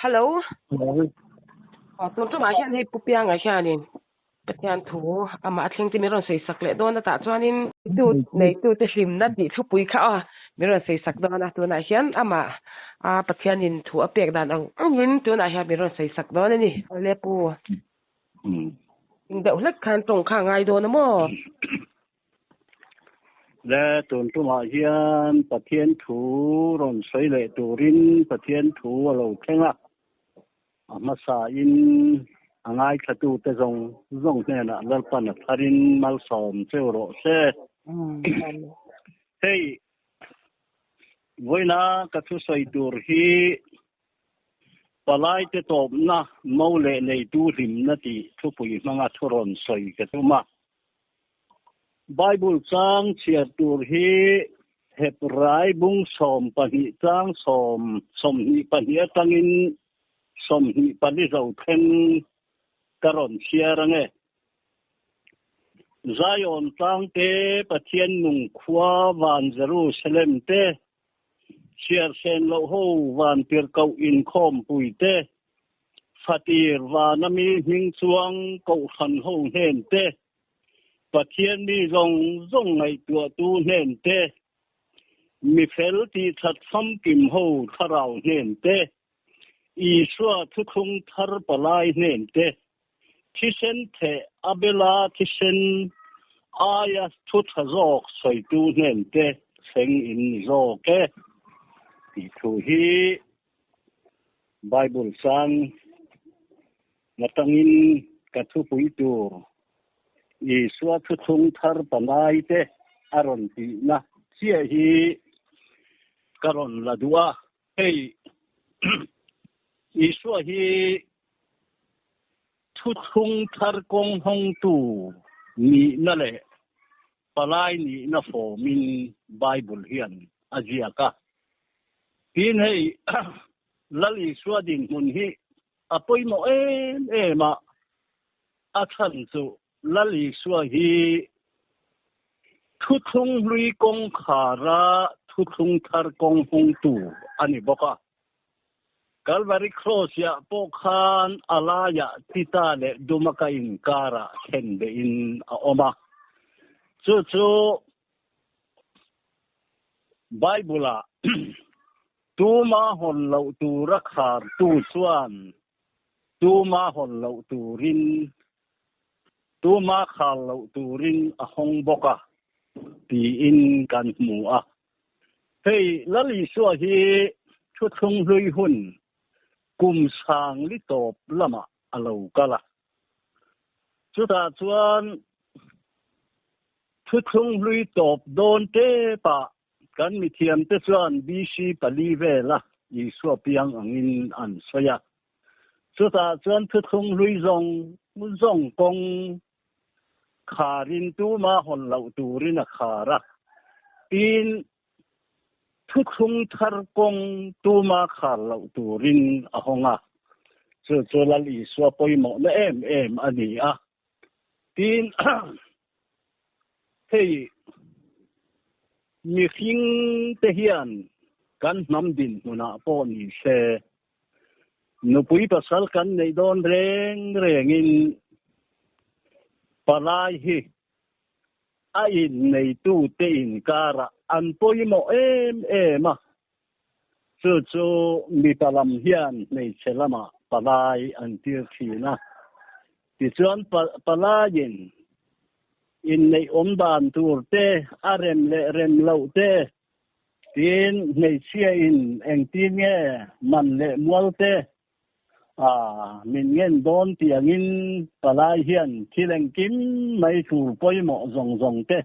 Hello. Tun tumah hian hei Pu Pianga hianin Pathian thu amah a thleng te min rawn sawi sak leh dawn a tah chuanin tu neitute hlimna tih thupui kha aw min rawn sawi sak dawn a tunah hian amah a Pathianin thu a pek dan ang angin tunah hian min rawn sawi sak dawn a ni. Awle Pu. Eng deuh hlek khan tawng kha a ngai dawn a maw? Le tun tumah hian Pathian thu rawn sawi leh turin Pathian thu a lo thleng a, a hmasain a ngaithlatute zawng zawng hnenah Lalpan a tharin malsawm cheu rawh se. Hei vawiina ka thusawi tur hi Palaite tawpna mo leh neitu hlimna tih thupui hmanga thu rawn sawi ka tum a. Bible chang chhiar tur hi Hebrai bung 12 chang 22 atangin 24 zo thleng ka rawn chhiar ange. Zion tlangte Pathian nung khua van Jerusalem te Chhiarsen loh ho van tirhkoh inkhawmpui te, fatir vana mi hming chuang kohhran ho hnen te, Pathian mi zawng zawng ngaihtuahtu hnen te, mi fel tihthat famkim ho thlarau hnen te, Isua thuthlung thar palai hnen te, thisen theh Abela thisen aia thu tha zawk sawitu hnen te thleng in ni zawk e tih thu hi Bible chang atangin ka thupui tur Isua thuthlung thar pangai te a rawn tihna chiah hi ka rawn la duh a. Hei Isua hi Thuthlung thar kawng hawngtu nihna leh palai nihna fawmin Bible hian a ziak a. Tin hei Lal Isua dinhmun hi a pawimawh em em a, a chhan chu Lal Isua hi thuthlung hlui kawngkhara thuthlung thar kawng hawngtu a ni bawk a. Kalvari Cross-ah pawh khan a laiah Tita leh Dumaka inkarah thlen behin a awm a. Chu chu Bible-ah tuma hawn loh tura khartu chuan tuma hawn loh turin, tuma khar loh turin a hawng bawk a tiin kan hmu a. Hei Lal Isua hi thuthlung hlui hun kum sang li tawp lamah a lo kal a. Chutah chuan thuthlung hlui tawp dawn tepah kan mithiamte chuan BC pali vela Isua piang angin an sawi a. Chutah chuan thuthlung hlui zawng zawng kawng Kharin tuma hawn loh turin a khar a, tin thuthlung thar kawng tuma khar loh turin a hawng a. Chu chu Lal Isua pawimawhna em em a ni a. Tin, hei mihring te hian kan hnam dinhmunah pawh ni se, Nupui pasal kan neih dawn reng rengin palai hi a inneitute inkarah an pawimawh em em a, chu chu mipa lam hian hmeichhe lamah palai an tir thin a, tichuan palaiin inneih awm dan tur te, a rem leh rem loh te, Tin, hmeichhia in engtin nge man leh mual te a min ngen dawn tiangin palai hian thil engkim mai tur pawimawh zawng zawng te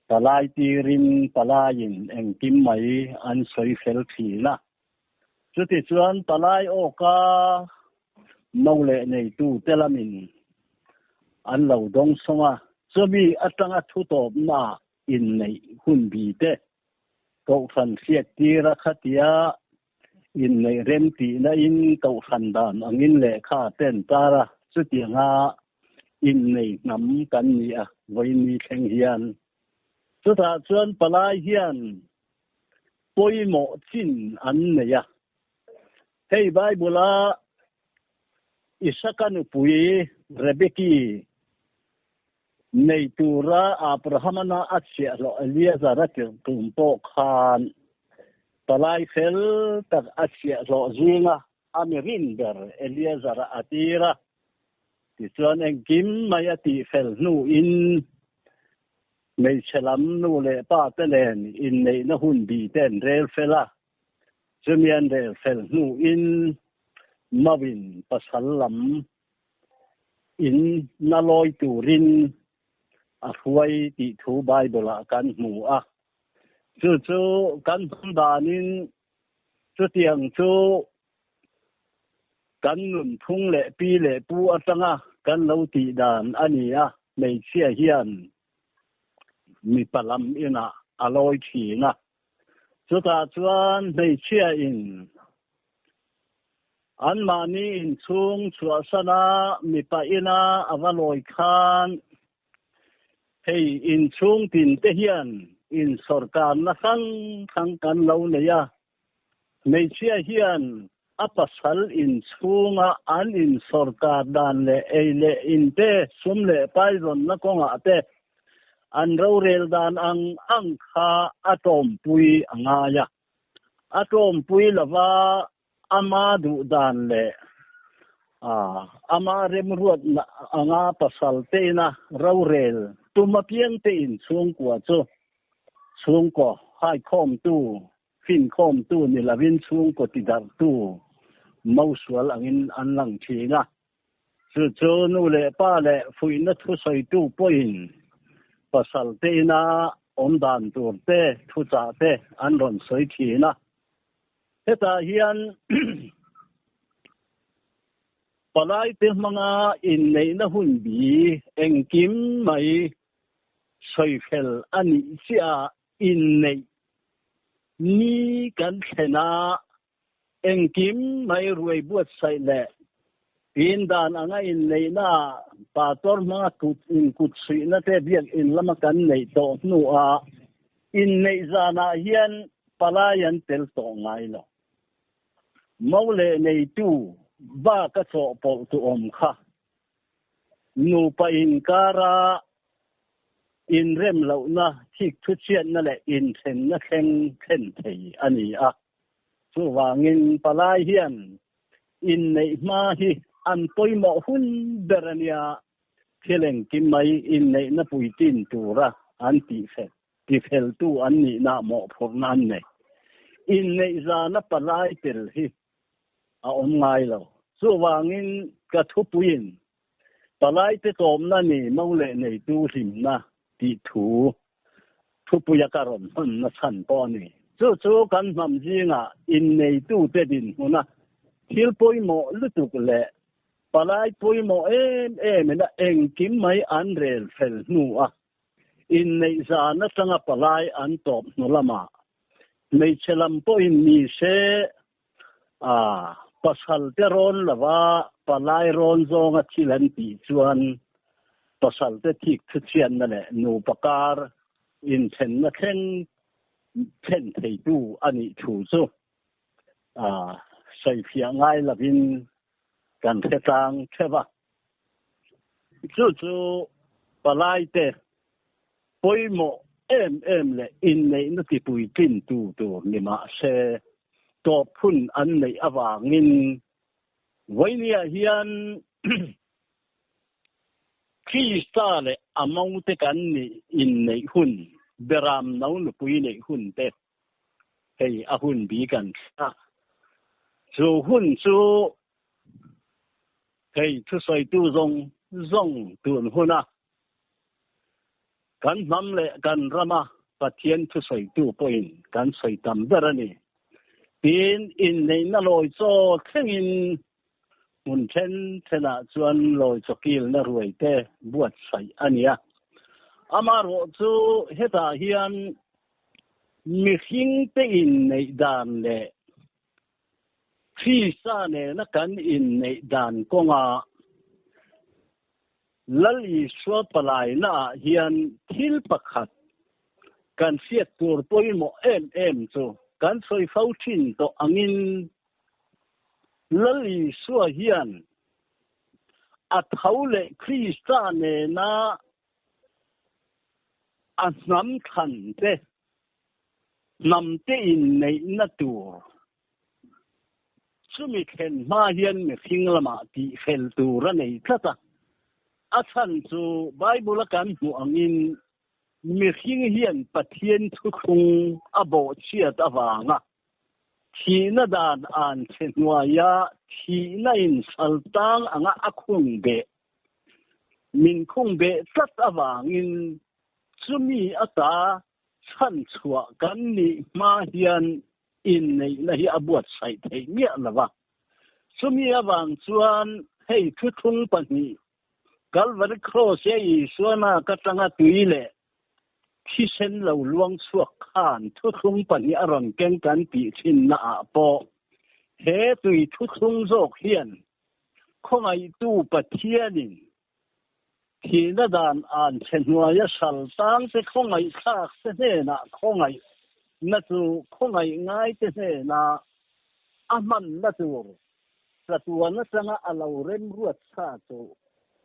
palai tirin palaiin engkim mai an sawi fel thin a. Chutichuan palai awka no leh neitu te lamin an lo dawngsawng a, chumi atanga thu tawpnaah inneih hun bi te Kohhran hriattir a khatia inneih rem tihna in Kohhran dan angin lehkha a pen tar a, chutianga innei hnam kan ni a vawiin thleng hian. Chutah chuan palai hian pawimawh chin an nei a. Hei Bible-a Isaka nupui Rebeki nei tura Abrahamana a chhiahhlawh Eliazara tirh tum pawh khan palai fel tak a chhiahhlawh zinga a mi rin ber Eliazara a tir a. Tichuan engkim mai a tihfel hnuin hmeichhe lam nu leh pa te nen inneihna hun bi te an rel fel a. Chumi an rel fel hnuin mauin pasal lam in na lawi turin a hruai tih thu Bible-ah kan hmu a. Chu chu kan hman danin chutiang chu kan nunphung leh pi leh pu atanga kan lo tih dan a ni a, hmeichhia hian mipa lam inah a lawi thin a. Chutah chuan hmeichhia in anmahni inchhung chhuahsana mipa ina a va lawi khan hei inchhung tin te hian in sawrkarna hrang hrang kan lo nei a. Hmeichhia hian a pasal inchhunga an insawrkar dan leh ei leh in te, sum leh paizawnna kawngah te an rorel dan ang ang kha a tawmpui a ngai a. A tawmpui lova ama duh dan leh ama remruatna anga pasal te ina rorel tum apiangte inchhungkua chu chhungkaw haikhawmtu Finkhawmtu ni lovin chhungkaw tidarhtu mosual angin an lang thin a. Chu chu nu leh pa leh fuihna thusawitu pawhin pasal te ina awm dan tur te, thuchah te an rawn sawi thin a. Hetah hian palaite hmanga inneihna hun bi engkim mai sawifel a nih chiah a Inneih ni kan thlen a, engkim mai ruai buatsaih leh pin dan anga inneihna ah pastor hmanga kut inkut suihna te biakinn lama kan neih tawh hnuah inneih zanah hian palai an tel tawh ngai lo. Mo leh neitu bak a chawhpawlh tu awm kha Nupa inkara inrem lohna, thikthuchhiatna leh inthenna thleng thlen thei a ni a. Chuvangin palai hian inneih hma hi an pawimawh hun ber a nia, thil engkim mai inneihna puitlin tura an tihfel tifeltu an nihna mawhphurhna an nei. Inneih zana palai tel hi a awm ngai lo. Chuvangin ka thupuiin palaite tlawmna ni mo leh neitu hlimna tih thu thupuia ka rawn hmanna chhan pawh a ni. Chu chu kan hnam zingah inneitute dinhmuna thil pawimawh lutuk leh palai pawimawh em emin a engkim mai an rel fel hnu a inneih zan atanga palai an tawp hnu lamah Hmeichhe lam pawhin ni se a pasal te rawn lova palai rawn zawnga thil an tih chuan pasal te thik thuchhiatna leh nupa kar inthenna thleng thlen theitu a nih thu chu a sawifiah ngai lovin kan hre tlang theuh a. Chu chu palai te Pawimawh em em leh inneihna tipuitlintu tur ni mah se, tawp hun an neih avangin vawinia hian Krista leh a mote kan nih inneih hun, Beram no nupui neih hun te hei a hun bi kan thlen a. Chu hun chu hei thusawitu zawng zawng tun huna Kan hnam leh kan rama Pathian thusawitu pawhin kan sawi tam ber a ni. Tin, inneihna lawi chaw thlengin hmun then thenah chuan lawi chaw kilna ruai te buatsaih a ni a. Amaherawh chu hetah hian mihringte inneih dan leh Krista nena kan inneih dan kawngah Lal Isua palainaah hian thil pakhat kan hriat tur pawimawh em em chu kan sawi fo thin tawh angin. Lal Isua hian a tho leh Krista nena a hnam thlan te, hnam te inneihna tur chumi thlen hma hian mihring lamah tihfel tur a nei tlat a. A chhan chu Bible-a kan hmuh angin mihring hian Pathian thuthlung a bawhchhiat avanga Thihna dan an che hnuaia thihna in saltang anga a khung beh, min khung beh tlat avangin chumi ata chhanchhuah kan nih hma hian inneihna hi a buatsaih theih miah lo va. Chumi avang chuan hei thuthlung pahnih Kalvari Kraws e Isuana ka tanga tui leh Thisen lo luang chhuak khan thuthlung pahnih a rawn keng kan tih thinna ah pawh he tui thuthlung zawk hian khawngaihtu Pathianin thihna dan an chhe hnuaia sal tang te khawngaihthlak te hnenah khawngaihna chu khawngaih ngai te hnena a hmanna tur Chatuan atanga a lo remruat sa chu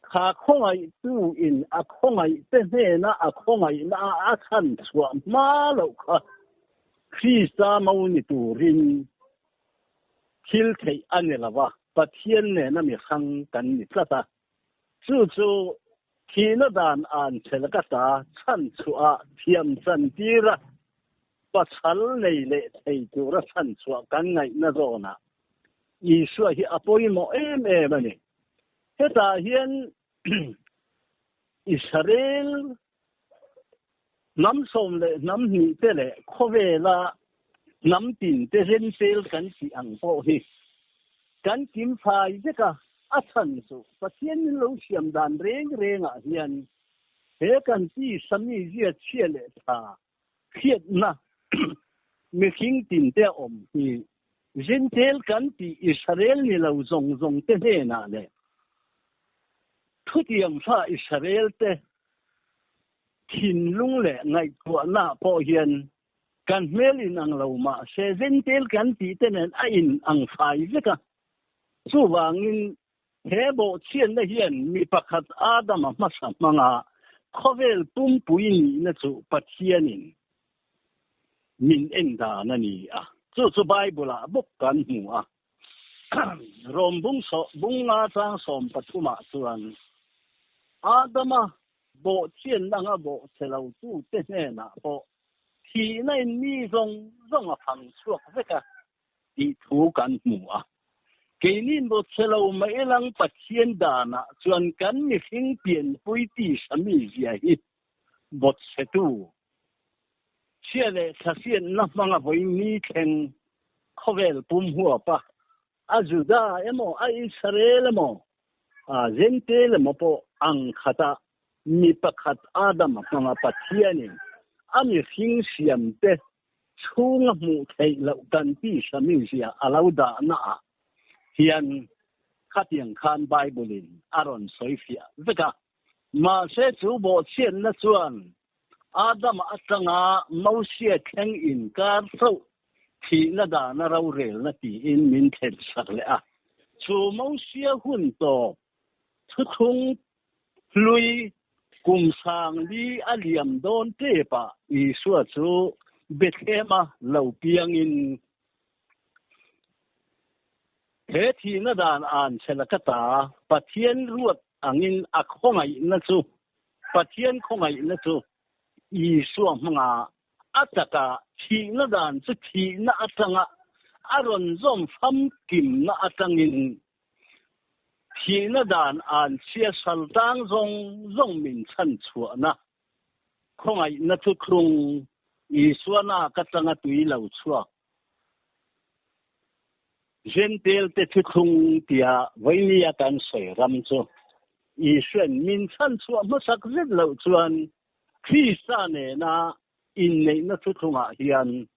kha khawngaihtu in a khawngaih te hnena a khawngaihna a a chhan chhuah hma loh kha Krista mo ni turin thil theih a ni lo a, Pathian nena mi hrang kan ni tlat a. Chu chu thihna dan an chhel ka ta chhan chhuah a thiam chan tir a, pasal nei leh thei tura chhan chhuah kan ngaihna zawnah Isua hi a pawimawh em em a ni. Hetah hian Israel hnam sawm leh hnam hnih te leh khawvela hnam tin te zentel kan tih ang pawh hi kan kim fai vek a, a chhan chu Pathian min lo siam dan reng rengah hian he kan tisa mizia chhia leh tha hriatna mihring tinte a awm hi Zentel kan tih Israel ni lo zawng zawng te hnenah leh thutiang fa Israel te thinlung leh ngaihtuahna pawh hian kan hmel inang lo mah se Zentel kan tih te nen a in ang fai vek a. Chuvangin he bawhchhiatna hian mi pakhat Adama hmasa hmanga khawvel pumpui nihna chu Pathianin min en dan a ni a. Chu chu Bible-ah bawk kan hmu a. Rom bung bung nga chang sawm pathumah chuan Adama bawhchhiatna anga bawhchhe lotute hnenah pawh thihna in mi zawng zawng a phang chhuak vek a tih thu kan hmu a. Keinin bawhchhe lo mai lang Pathian danah chuan kan mihring pianpui tisa mizia hi bawhchhetu Chhia leh thlahriatna hmanga vawi ni thleng khawvel pum huapa a Juda emaw a Israel emaw a Jentail emaw pawh ang khata mi pakhat Adama hmanga Pathianin a mihring siamte chhunga hmuh theih loh kan tisa mizia a lo dahna ah hian khatiang khan Bible-in a rawn sawi fiah vek a. Mahse chu bawhchhiatna chuan Adama atanga Mosia thleng inkar chauh thihna dana rorelna tiin min thlen sak leh a. Chu Mosia hun tawp thuthlung hlui kum sang li a liam dawn tepah Isua chu Bethlehema lo piangin he thihna dan an chhe laka ta Pathian ruat angin a khawngaihna chu Pathian khawngaihna chu Isua hmanga a taka thihna dan chu thihna atanga a rawn zawm famkimna atangin thihna dan an chhia sal tang zawng zawng min chhan chhuahna khawngaihna thuthlung Isua nak atanga tui lo chhuak Jentail te thuthlung tia vawinia kan sawi ram chu Isua'n min chhanchhuah hmasak zet loh chuan Krista nena inneihna thuthlungah hian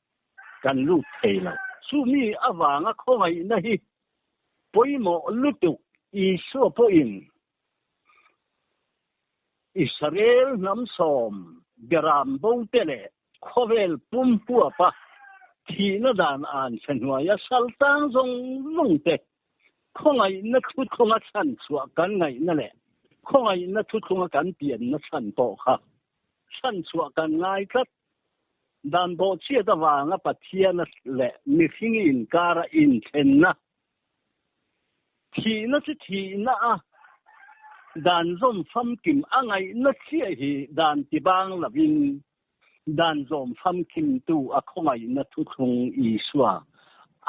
kan lut thei lo. Chumi avanga khawngaihna hi pawimawh lutuk Isua pawhin Israel hnam sawm beram bo te leh Khawvel pum huapa thihna dan an chhe hnuaia sal tang zawng zawng te. Khawngaihna thuthlunga chhan chhuah kan ngaihna leh khawngaihna thuthlunga kan pianna chhan pawh kha chhan chhuah kan ngai tlat. Dan bawhchhiat avanga Pathiana leh mihring inkara inthlenna thihna chu thihna a dan zawm famkim a ngaihna chiah hi dan tibang lovin Dan zawm famkimtu a khawngaihna thuthlung Isua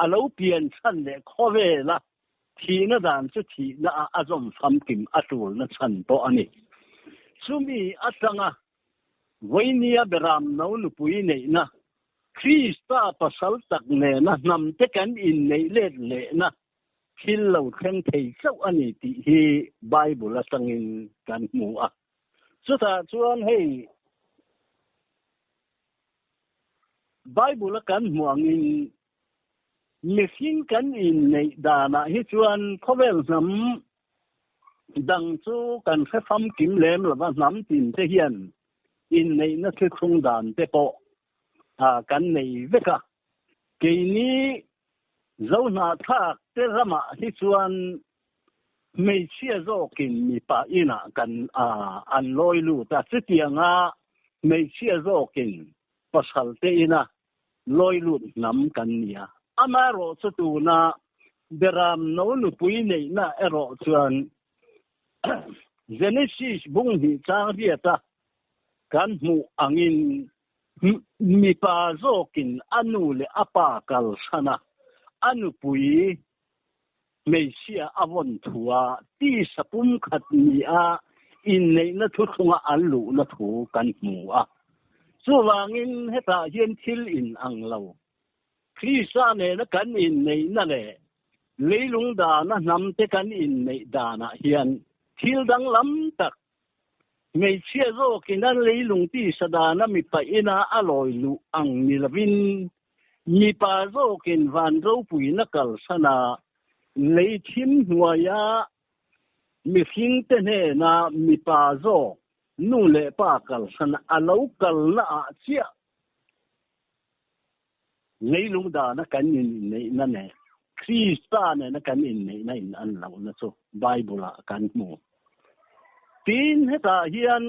a lo pian chhan leh khawvela thihna dan chu thihna ah a zawm famkim a tulna chhan pawh a ni. Chumi atanga Vawinia Beram no nupui neihna, Krista pasal tak nena hnamte kan inneih let lehna thil lo thleng thei chauh a ni tih hi Bible atangin kan hmu a. Chutah chuan hei Bible a kan hmuh angin mihring kan inneih danah hi chuan khawvel hnam dang chu kan hre famkim lem lova hnam tin te hian inneihna thithlung dan te pawh kan nei vek a. Keini Zohnahthlak te ramah hi chuan hmeichhia zawkin mipa inah kan an lawi lut a, chutianga hmeichhia zawkin pasal te ina lawi lut hnam kan ni a. Amaherawh chu tuna Beram no nupui neihna erawh chuan Genesis bung hnih chang riata kan hmuh angin Mipa zawkin a nu leh a pa kalsan a, a nupui hmeichhia a vawn thu a, tisa pumkhat ni a inneihna thuthlunga an luhna thu kan hmu a. Chuvangin hetah hian thil in ang lo. Krista nena kan inneihna leh leilung dana hnamte kan inneih danah hian thil danglam tak Hmeichhia zawkin a leilung tisa dana mipa ina a lawi luh ang ni lovin, mipa zawkin van ropuina kalsana lei thim hnuaia mihringte hnena mipa zawk nu leh pa kalsana a lo kalna ah chiah leilung dana kan inneihna nen Krista nena kan inneihna in an lohna chu Bible ah kan hmu. Tin, hetah hian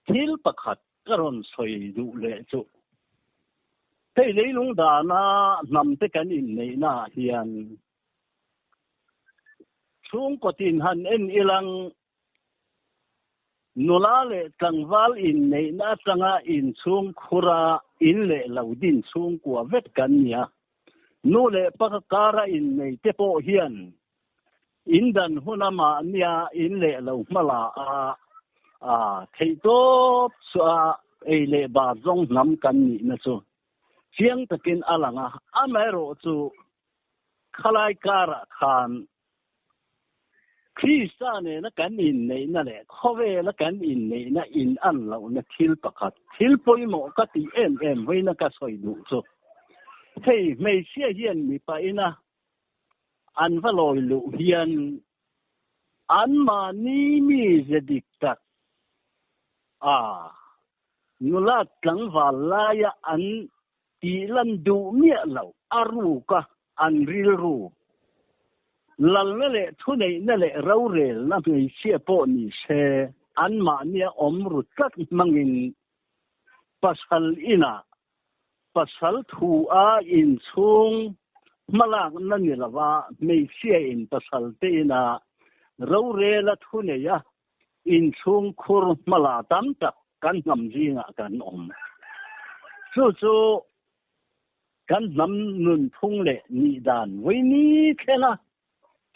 thil pakhat ka rawn sawi duh leh chu, hei leilung dana hnamte kan inneihna ah hian chhungkaw tin han en ilang Nula leh tlangval inneihna atanga inchhung khura in leh lo din chhungkua vek kan ni a. Nu leh pa kara innei te pawh hian in dan huna mahnia in leh lo hmala a a theihtawp chu a ei leh bar zawng hnam kan nihna chu chiang takin a lang a. Amaherawhchu khalai karah khan Krista nena kan inneihna leh khawvela kan inneihna in an lohna thil pakhat, thil pawimawh ka tih em em vawiina ka sawi duh chu, hei hmeichhia hian mipa ina an va lawi luh hian anmahni mize dik tak a nula tlangval laia an tih lan duh miah lo a ruk a an rilru lalna leh thuneihna leh rorelna hmeichhia pawh ni se anmahnia awm ru tlat hmangin pasal inah pasal thu a inchhung hmalakna ni lova hmeichhia in pasal te inah rorela thuneia inchhung khur hmala tam tak kan hnam zingah kan awm. Chu chu kan hnam nunphung leh nih dan vawi thlenga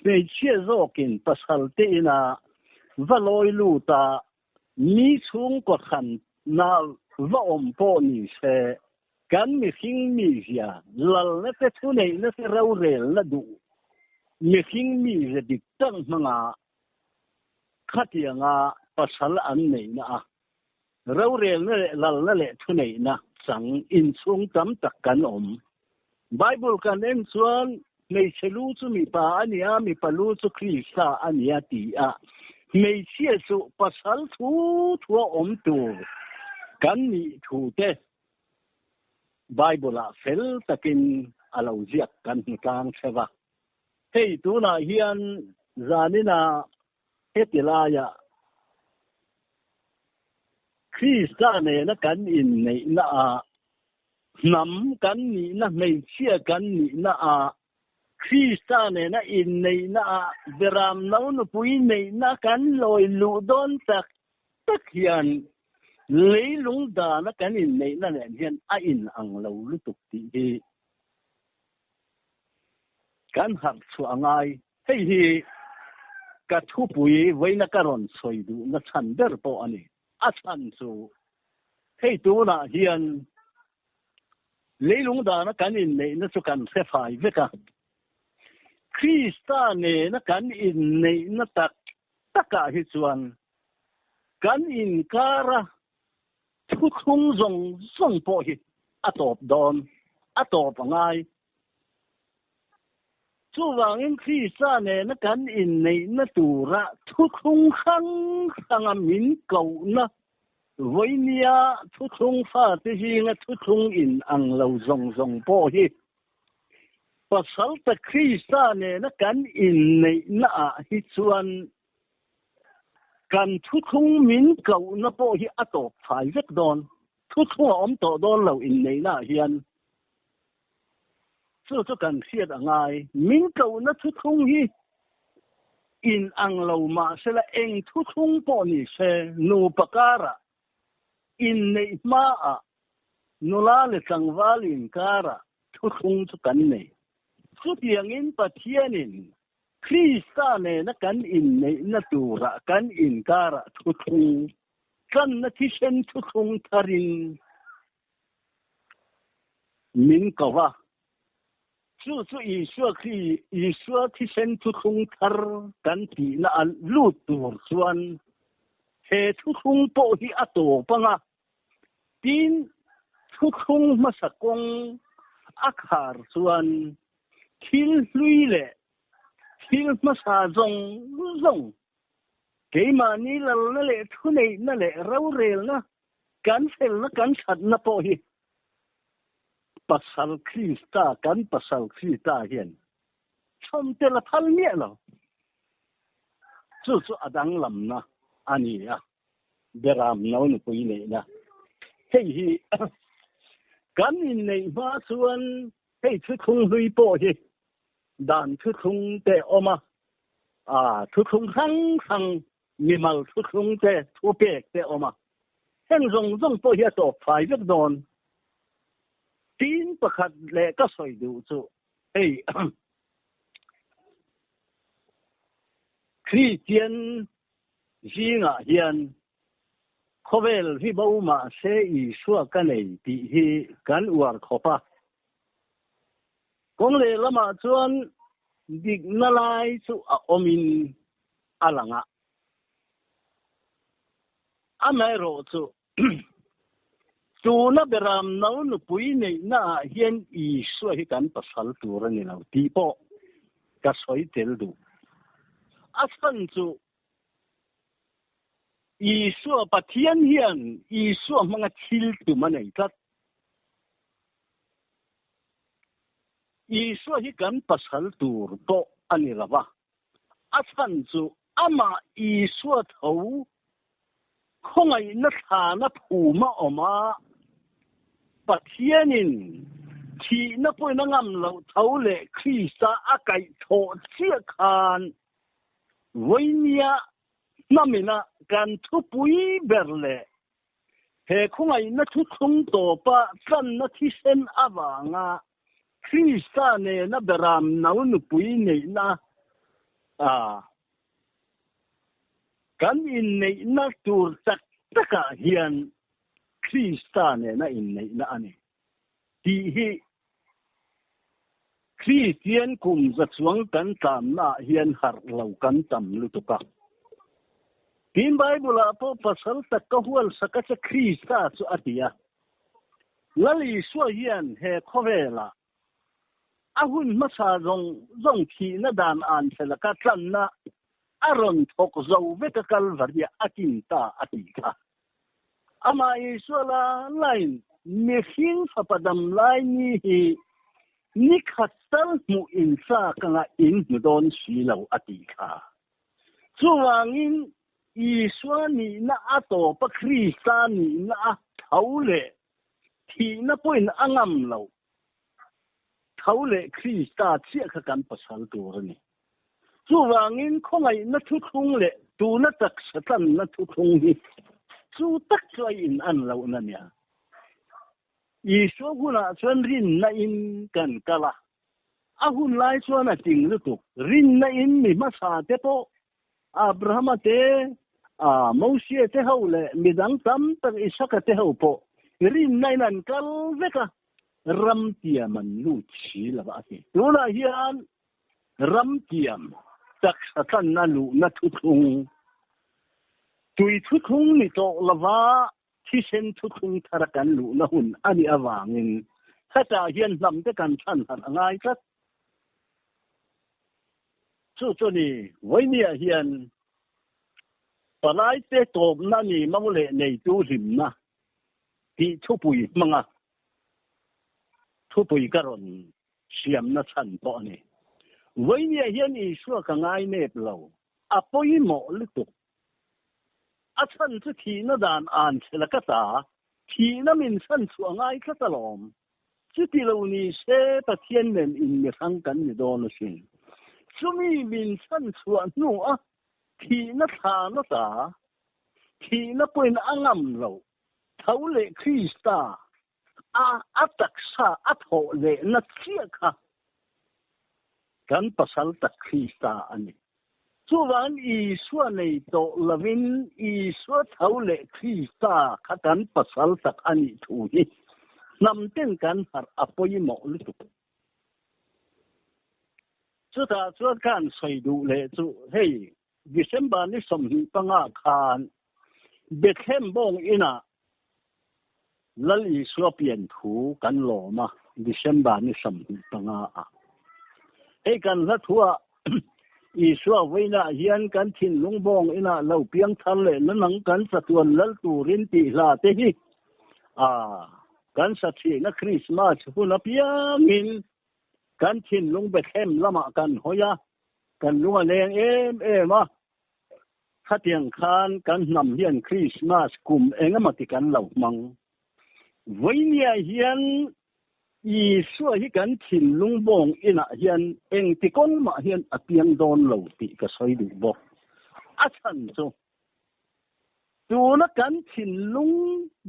hmeichhia zawkin pasal te ina va lawi lut a, mi chhungkaw hranna va awm pawh ni se, kan mihring mizia lalna te thuneihna te rorelna duh mihring mize dik tak hmanga Khatianga pasal an neihna a rorelna leh lalna leh thuneihna chang inchhung tam tak kan awm. Bible kan en chuan hmeichhe lu chu mipa a nia, mipa lu chu Krista a nia ti a, hmeichhia chu pasal thu thua awm tur kan nih thu te Bible ah fel takin a lo ziak kan hmu tlang theuh a. Hei tunah hian zanina heti laiah Krista nena kan inneihna ah hnam kan nihna hmeichhia kan nihna ah Krista nena inneihna ah beram no nupui neihna kan lawi luh dawn tak tak hian leilung dana kan inneihna nen hian a inang lo lutuk tih hi kan harh chhuah a ngai. Hei hi ka thupui vawiina ka rawn sawi duhna chhan ber pawh a ni. A chhan chu hei tunah hian leilung dana kan inneihna chu kan hre fai vek a. Krista nena kan inneihna tak takah hi chuan kan inkara thuthlung zawng zawng pawh hi a tawp dawn, a tawp a ngai. Chuvangin Krista nena kan inneihna tura thuthlung hrang hranga min kohna vawinia thuthlung fate zinga thuthlung inang lo zawng zawng pawh hi Pasalta Krista nena kan inneihna ah hi chuan kan thuthlung min kohna pawh hi a tawp fai vek dawn. Thuthlung a awm tawh dawn lo inneihna ah hian. Chu chu kan hriat a ngai. Min kohna thuthlung hi in ang lo mahsela eng thuthlung pawh ni se nupa karah inneih hmaah nula leh tlangval inkarah thuthlung chu kan nei. Chutiangin Pathianin Krista nena kan inneihna turah kan inkarah thuthlung, tlanna thisen thuthlung tharin min ko va. Chu chu Isua khi Isua thisen thuthlung thar kan tihna a lut tur chuan he thuthlung pawh hi a tawp ang a. Tin, thuthlung hmasa kawng a khar chuan thil hlui leh thil hmasa zawng zawng, keimahni lalna leh thuneihna leh rorelna, kan felna kan thatna pawh hi Pasal Krista, kan Pasal Krista hian chhawm tel a phal miah lo. Chu chu a danglamna a ni a. Beram no nupui neihna. Hei hi kan inneih hma chuan hei thuthlung hlui pawh hi dan thuthlung te awm a, aa thuthlung hrang hrang mimal thuthlung te thupek te awm a, heng zawng zawng pawh hi a tawp fai vek dawn. Tin pakhat leh ka sawi duh chu hei Kristian Zingah hian khawvel hi bo mah se Isua ka nei tih hi kan uar khawp a. Kawng lehlamah chuan dikna lai chu a awmin a lang a. Amaherawhchu tuna beram no nupui neihnaah hian Isua hi kan pasal tur a ni lo tih pawh ka sawi tel duh. A chhan chu Isua Pathian hian Isua hmanga thil tum a nei tlat. Isua hi kan pasal tur pawh a ni lo va, a chhan chu amah Isua tho khawngaihna thlana phuma awm a, Pathianin thihna pawhin a ngam loh tho leh Krista a kaihthawh chiah khan Vawinia hnamina kan thupui ber leh he khawngaihna thuthlung tawpa tlanna thisen avanga Krista nena beram no nupui neihna a kan inneihna tur tak takah hian Krista nena inneihna a ni tih hi Kristian kum za chuang kan tlannaah hian harh lo kan tam lutuk a. Tin Bible-ah pawh pasal tak ka hual sak a che Krista chu a ti a. Lal Isua hian he khawvelah a hun hmasa zawng zawng thihna dan an fel a ka tlanna a rawn thawk zo vek a Kalvaria a kin ta a tih kha. Amah Isua la lain mihring fapa dam lai ni hi. Ni khat tal hmuh inchak anga in hmu dawn si lo a tih kha. Chuvangin Isua nihna a tawpa Krista nihna a tho leh thihna pawhin a ngam lo. Tho leh Krista chiah kha kan pasal tur a ni. Chuvangin khawngaihna thuthlung leh tuna taksa tlanna thuthlung hi chu tak chu a in-an lohna nia. Isua hunah chuan rinna in kan kal a, a hun lai chuan a ting lutuk. Rinna in mi hmasa te pawh Abrahama te, Mosia te ho leh midang tam tak Isaka te ho pawh rinna in an kal vek a, ram tiam an lut si lo a ti. Tunah hian ram tiam taksa tlanna luhna thuthlung, tui thuthlung ni tawh lova Thisen thuthlung thara kan luhna hun a nih avangin hetah hian hnamte kan chhan harh a ngai tlat. Chu chu ni, Vawinia hian palaite tawpna ni mo leh neitu hlimna tih thupui hmanga thupui ka rawn siamna chhan pawh a ni. Vawinia hian Isua ka ngainep lo, a pawimawh lutuk. A chhan chu thihna dan an che la ka ta, thihna min chhan chhuah ngai tlat alawm. Chuti lo ni se Pathian nen in mi hrang kan ni dawn asin. Chumi min chhan chhuah hnu a thihna thla na ta, thihna pawhin a ngam lo, tho leh Krista a a taksa a thawh lehna chiah kha kan pasal tak Krista a ni. Chuvang Isua nei tawh lovin Isua tho leh Krista kha kan pasal tak a nih thu hi hnam ten kan harh a pawimawh lutuk. Chutah chuan ka han sawi duh leh chu hei December ni 25 khan Bethlehem bawng inah Lal Isua pian thu kan lawm a, December ni 25 ah. Hei kan hla thuah Isua vawiinah hian kan thinlung bawng inah lo piang thar leh na nang kan chatuan lal turin tih hla te hi a kan sa thihna Krismas hun apiangin kan thinlung Bethlehem lamah kan hawi a, kan lung a leng em em a. Khatiang khan kan hnam hian Krismas kum engemaw ti kan lo hmang. Vawinia hian Isua hi kan thinlung bawng inah hian engti kawng mah hian a piang dawn lo tih ka sawi duh bawk. A chhan chu tuna kan thinlung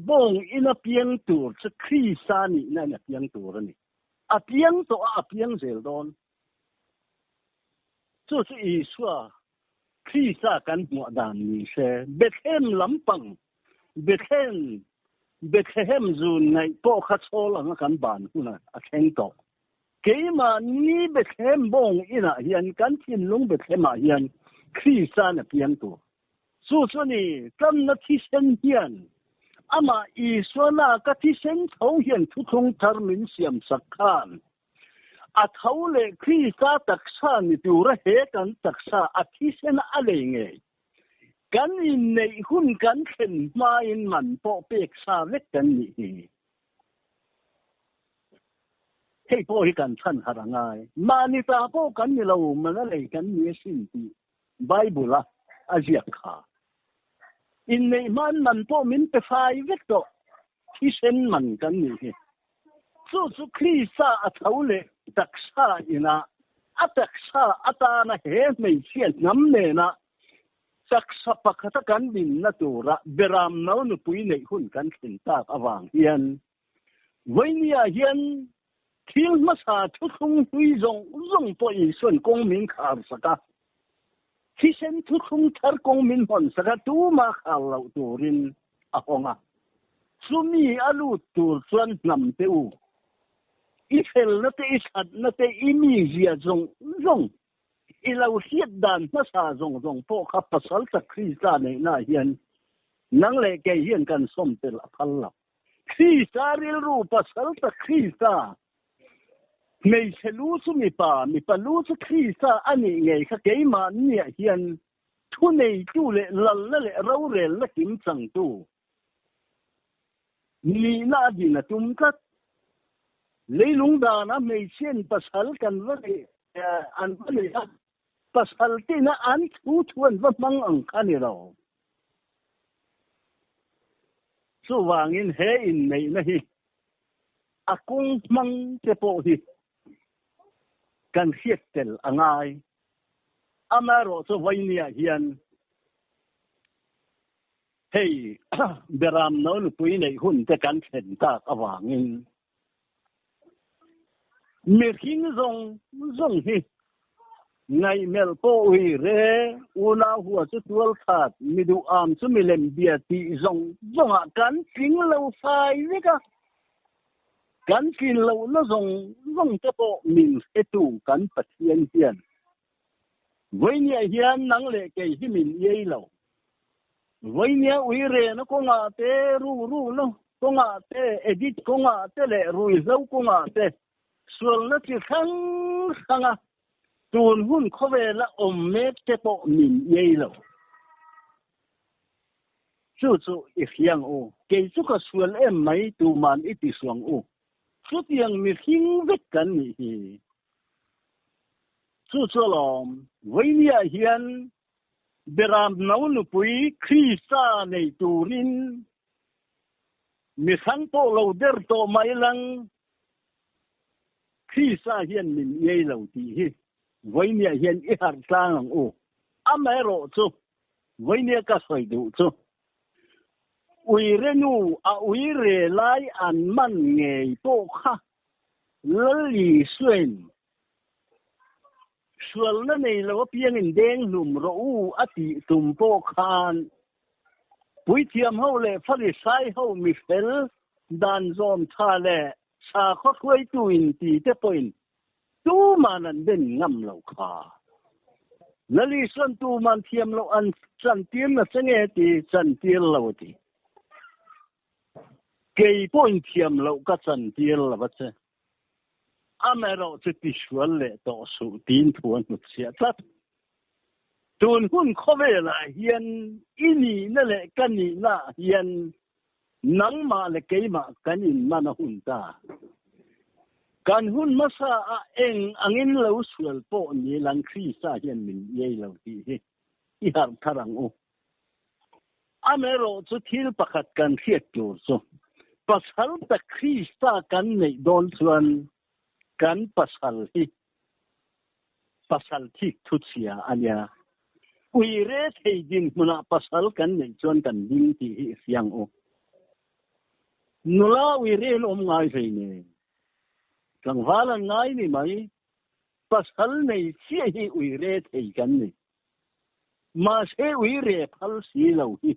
bawng ina piang tur chu Krista nihna in a piang tur a ni. A piang tawh a, a piang zel dawn. Chu chu Isua Krista kan hmuah dan ni se, Bethlehem lampang, Bethlehem, Bethlehem zun ngaih pawh kha chhawl anga kan ban hunah a thleng tawh. Keimahni Bethlehem bawng inah hian, kan thinlung Bethlehem-ah hian Krista'n a piang tur. Chu chu ni, tlanna thisen hian, amah Isua laka thisen tho hian thuthlung thar min siamsak khan, A tho leh Krista taksa ni tura he kan taksa a thisen a lei ngei. Kan inneih hun kan thlen hmain man pawh pek sa vek kan nih hi. Hei pawh hi kan chhan harh a ngai. Mahni ta pawh kan ni lo, man a lei kan ni asin tih Bible a a ziak kha. Inneih hmain man pawh min pe fai vek tawh, thisen man kan nih hi. Chu chu Krista a tho leh taksa ina a taksa atana he hmeichhia hnam nena taksa pakhata kan dinna tura beram no nupui neih hun kan thlen tak avang hian vawinia hian thil hmasa thuthlung hlui zawng zawng pawh Isuan kawng min khar sak a, thisen thuthlung thar kawng min hawn sak a, tumah khar loh turin a hawng a. Chumi a lut tur chuan hnam te u, i felna te, i thatna te, i mizia zawng zawng, i lo hriat dan hmasa zawng zawng pawh kha pasal tak Krista neihnaah hian nang leh kei hian kan sawm tel a phal lo. Krista rilru pasal tak Krista, hmeichhe lu chu mipa, mipa lu chu Krista a nih ngei kha keimahniah hian Thuneitu leh lalna leh rorelna kimchangtu nihna a din a tum tlat. Leilung dana hmeichhiain pasal kan va neih an va neih a, pasal tina an thu thu an va hmang ang kha ni lo. Chuvangin he inneihna hi a kawng hmang te pawh hi kan hriat tel a ngai. Amaherawhchu Vainia hian hei Beram no nupui neih hun te kan thlen tak avangin mihring zawng zawng hi ngaihmelh pawh ui re, unau hua chu tual khat, mi duh am chu milem bia tih zawng zawngah kan tling lo fai vek a. Kan tlin lohna zawng zawng te pawh min hretu kan Pathian hian Vawinia hian nang leh kei hi min iai lo. Vawinia ui rena kawngah te, ru runa kawngah te, edit kawngah te leh ruihhlo kawngah te sualna chi hrang hranga tun hun khawvela awm mek te pawh min iai lo. Chu chu i hria ang u. Kei chu ka sual em mai tuman i ti suang u. Chutiang mihring vek kan nih hi. Chu chu alawm, Vawinia hian Beram no nupui Krista nei turin mi hrang pawh lo der tawh mai lang, Krista hian min iai lo tih hi Vawinia hian i harh tlang ang u. Amaherawh chu Vawinia ka sawi duh chu Uire nu a uire lai an man ngei pawh kha Lal Isuain sualna nei lo apiangin deng hlum rawh u a tih tum pawh khan puithiam ho leh Farisai ho mifel dan zawm tha leh sakhaw hruaitu in ti te pawhin tuman an den ngam lo kha. Lal Isuan tuman thiam loh an chantir nasa nge ti chantir lo a ti. Kei pawhin thiam loh ka chantir lo a che. Amaherawh chu tisual leh tawh suh tiin thu a hnutchhiah tlat. Tun hun khawvelah hian i nihna leh ka nihnaah hian nangmah leh keimah kan inman a hun ta. Kan hun hmasa ah eng angin lo sual pawh ni lang Krista hian min iai lo tih hi i harh thar ang u. Amaherawh chu thil pakhat kan hriat tur chu pasal ta Krista kan neih dawn chuan kan pasal hi pasal thik thu chhia a nia. Ui re thei dinhmunah pasal kan neih chuan kan ding tih hi i hria ang u. Nula ui re an awm ngai hlei nen tlangval an ngai ni mai. Pasal nei chiah hi ui re thei kan ni. Mahse ui re phal si lo hi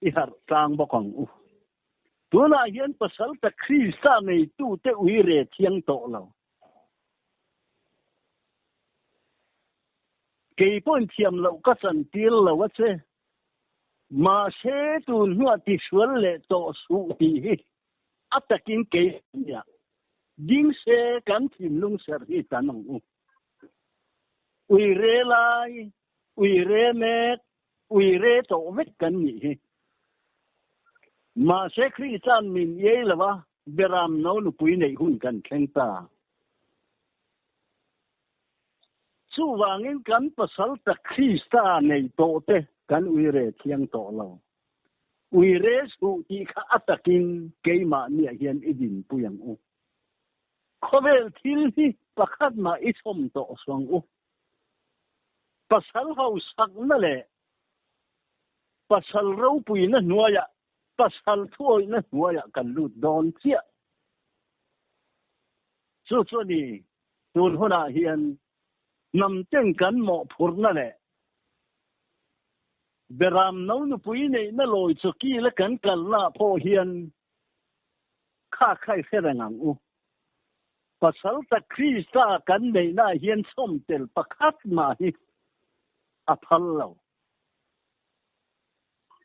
i harh tlang bawk ang u. Tunah hian pasal ta Krista neitute ui re thiang tawh lo. Kei pawhin thiam loh ka chantir lo a che. Mahse tun hnuah tisual leh tawh suh tih hi a takin kei nia ding se kan thinlung serh hi tan ang u. Ui re lai, ui re mek, ui re tawh vek kan nih hi. Mahse Krista'n min iai lo a, Beram no nupui neih hun kan thleng ta. Chuvangin kan pasal ta Krista nei tawh te kan ui re thiang tawh lo. Ui re suh tih kha a takin keimahniah hian i dinpui ang u. Khawvel thil hi pakhat mah i chhawm tawh suang u. Pasal hausakna leh pasal ropuina hnuaiah, pasal thuawihna hnuaiah kan lut dawn chiah. Chu chu a ni, tun hunah hian hnam ten kan mawhphurhna leh Beram no nupui neihna lawi chu kila kan kalnaah pawh hian Kha kha i hre reng ang u. Pasal ta Krista kan neihnaah hian chhawm tel pakhat mah hi a phal lo.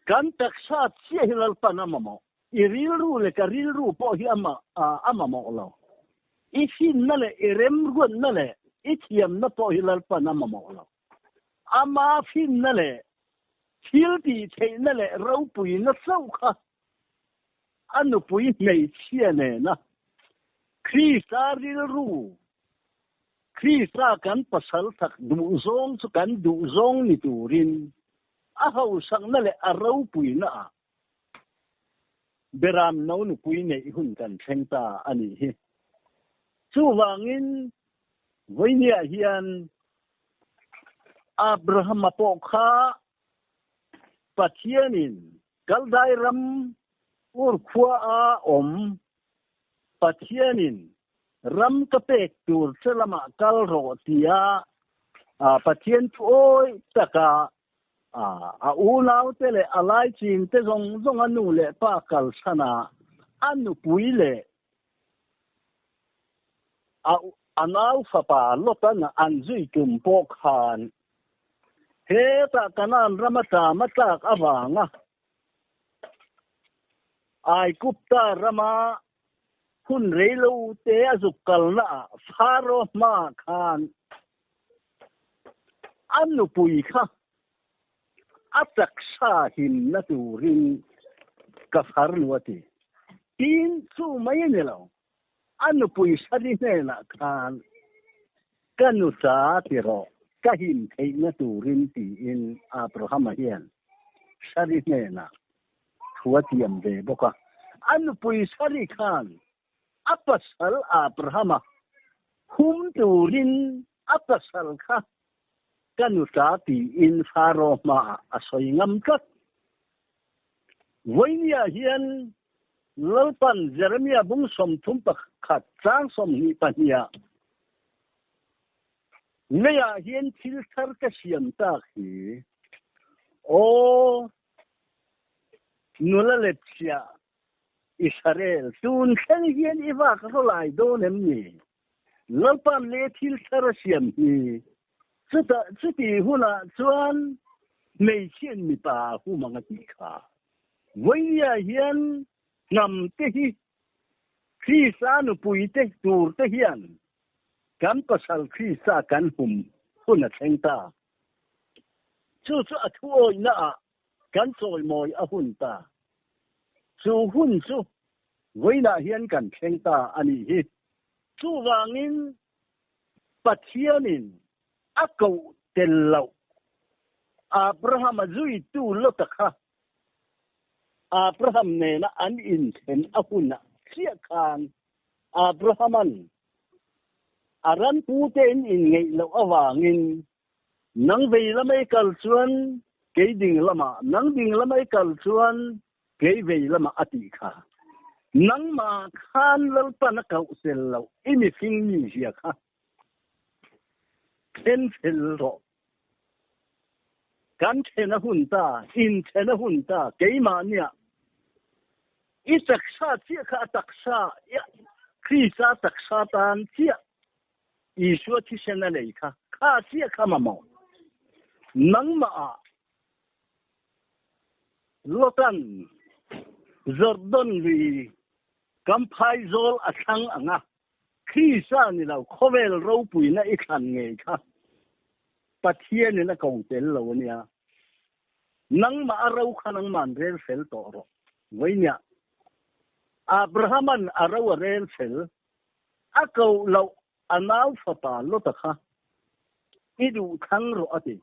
Kan taksa chiah hi Lalpan a mamawh. I rilru leh ka rilru pawh hi a mamawh lo. I finna leh i remruatna leh i thiamna pawh hi Lalpan a mamawh lo. Ama finna leh thil tihtheihna leh ropuina chauh kha A nupui hmeichhia nena Krista rilru, Krista kan pasal tak duhzawng chu kan duhzawng ni turin a hausakna leh a ropuina ah Beram no nupui neih hun kan thleng ta a nih hi. Chuvangin vawinia hian Abrahama pawh kha Pathianin Kaldai ram Ur khua a awm Pathianin ram ka pek tur che lamah kal rawh tia Pathian thu awih taka a unaute leh a laichinte zawng zawng a nu leh pa kalsan a, a nupui leh a nau fapa Lotan an zui tum pawh khan hetah Kanaan rama tlama tlak avanga Aigupta rama hun reilote a zuk kalnaah Faro hmaah khan a nupui kha a taksa himna turin ka far nu a ti. Tin, chu mai a ni lo, a nupui Sari hnenah khan ka nuta ti rawh, ka him theihna turin tiin Abrahama hian Sari hnenah thu a tiam ve bawk a. A nupui Sari khan a pasal Abrahama hum turin a pasal kha ka nuta tiin Faro hmaah a sawi ngam tlat. Vawinia hian Lalpan Jeremia bung 31 chang 22ah Leiah hian thil thar ka siam tak hi aw nula lepchhiah Israel, tun thleng hian i vak rawlai dawn em ni? Lalpan leh thil thar a siam hi. Chutah chuti hunah chuan hmeichhian mipa hum ang a tih kha. Vawinia hian hnam te hi Krista nupui te tur te hian kan pasal Krista kan hum hun a thleng ta. Chu chu a thuawihna ah kan chawimawi a hun ta. Chu hun chu vawiinah hian kan thleng ta a nih hi. Chuvangin Pathianin a koh tel loh Abrahama zuitu Lota kha Abraham nena an inthen a hunah chiah khan Abrahaman a ram putein inngeih loh avangin Nang vei lam ei kal chuan kei ding lamah, nang ding lam ei kal chuan kei vei lamah a tih kha. Nangmah khan Lalpan a kauh tel loh i mihring mi zia kha then fel rawh. Kan then a hun ta, in then a hun ta, keimahniah i taksa chiah kha a taksa, Krista taksa tan chiah Isua thisen a lei kha, kha chiah kha mamawh. Nangmah ah Lotan Jordan lui kam phaizawl a thlang ang a, Krista ni lo khawvel ropuina i thlan ngei kha Pathianin a ko tel lo a nia. Nangmah a ro kha nangman rel fel tawh rawh. Vawinia Abrahaman a ro a rel fel A koh loh a nau fapa Lota kha i duh thlang rawh a ti.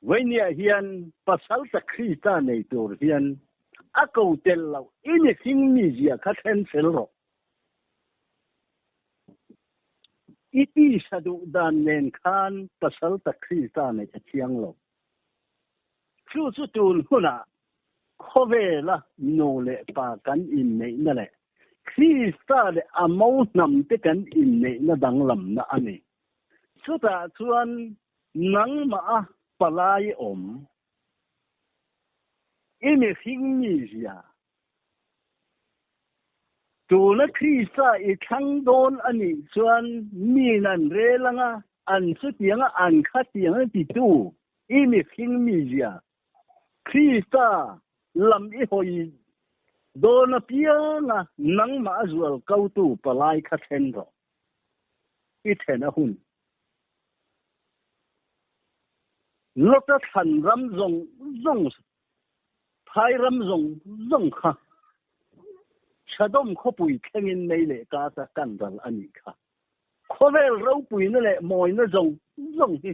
Vawinia hian pasal ta Krista nei tur hian a ko tel loh i mihring mizia kha thlen fel rawh. I tisa duh dan nen khan pasal ta Krista neih a thiang lo. Chu chu tun hunah Khawvela nu leh pa kan inneihna leh Krista leh a mo hnamte kan inneihna danglamna a ni. Chutah chuan nangmah a palai awm i mihring mizia tuna Krista i thlang dawn a nih chuan min an rel anga an chutianga an khatianga titu i mihring mizia Krista lam i hawi dawn apianga nangmah a zual kotu palai kha then rawh. I then a hun. Lota thlan ram zawng zawng, phai ram zawng zawng kha. Sodom khawpui thlengin mei leh kata kan ral a nih kha. Khawvel ropuina leh mawina zawng zawng hi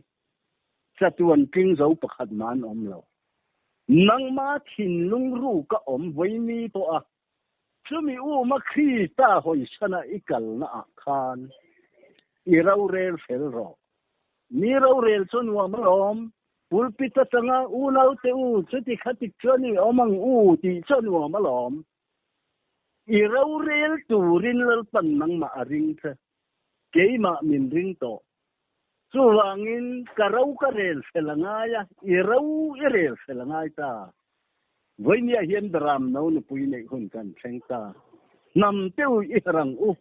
chatuan tling zo pakhat mah an awm lo. Nangma thinlung ruk a awm vawi pawh a, chumi uma Krista hawisana i kalna ah khan i rorel fel rawh. Mi rorel chu nuam alawm, pulpit atanga unaute u chuti khatik chuan i awm ang u tih chu a nuam alawm. I rorel turin Lalpan nangmah a ring che, keimah min ring tawh. Chuvangin ka ro ka rel fel a ngai a, i ro i rel fel a ngai ta. Vawinia hian Beram no nupui neih hun kan thleng ta. Hnam teu i her ang u.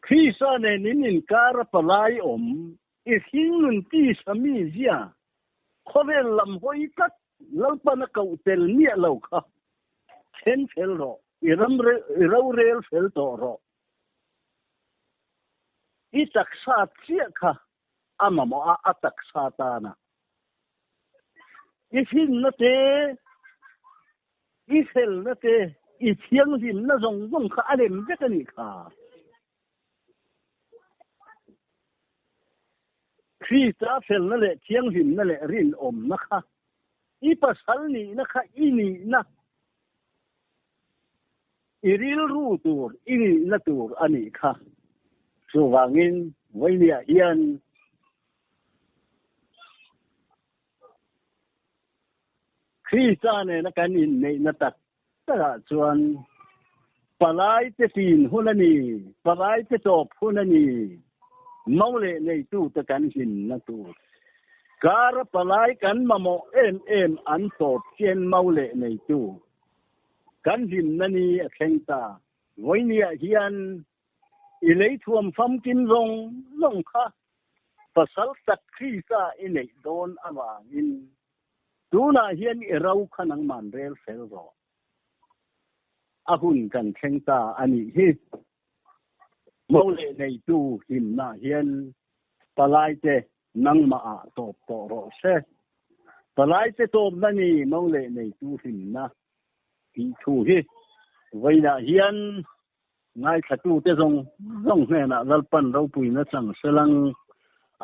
Krista nen in inkar a palai awm, i hringnun tisa mi zia, khawvel lam hawi tlat Lalpan a koh tel miah lo kha then fel rawh, i ram i rorel fel tawh rawh. I taksa chiah kha a mamawh a, a taksa tana i finna te, i felna te, i thianghlimna zawng zawng kha a lem vek a nih kha. Krista felna leh thianghlimna leh rinawmna kha i pasal nihna kha i nihna, i rilru tur i nihna tur a nih kha. Chuvangin vawinia hian Krista nena kan inneihna tak takah chuan palaite tin hun a ni, palaite tawp hun a ni, mo leh neitute kan hlimna tur. Kara palai kan mamawh em em an tawp chian mo leh neitu kan hlimna ni a thleng ta. Vawinia hian i lei thuam famkim zawng zawng kha pasal tak Krista i neih dawn avangin Tunah hian i ro kha nangman rel fel rawh. A hun kan thleng ta a nih hi. Mo leh neitu hlimnah hian palaite nangmah ah tawp tawh rawh se. Palaite tawpna ni mo leh neitu hlimna tih thu hi vawiinah hian ngaithlatute zawng zawng hnenah Lalpan ropuina chang selang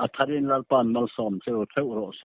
a tharin Lalpan malsawm cheu theuh rawh se.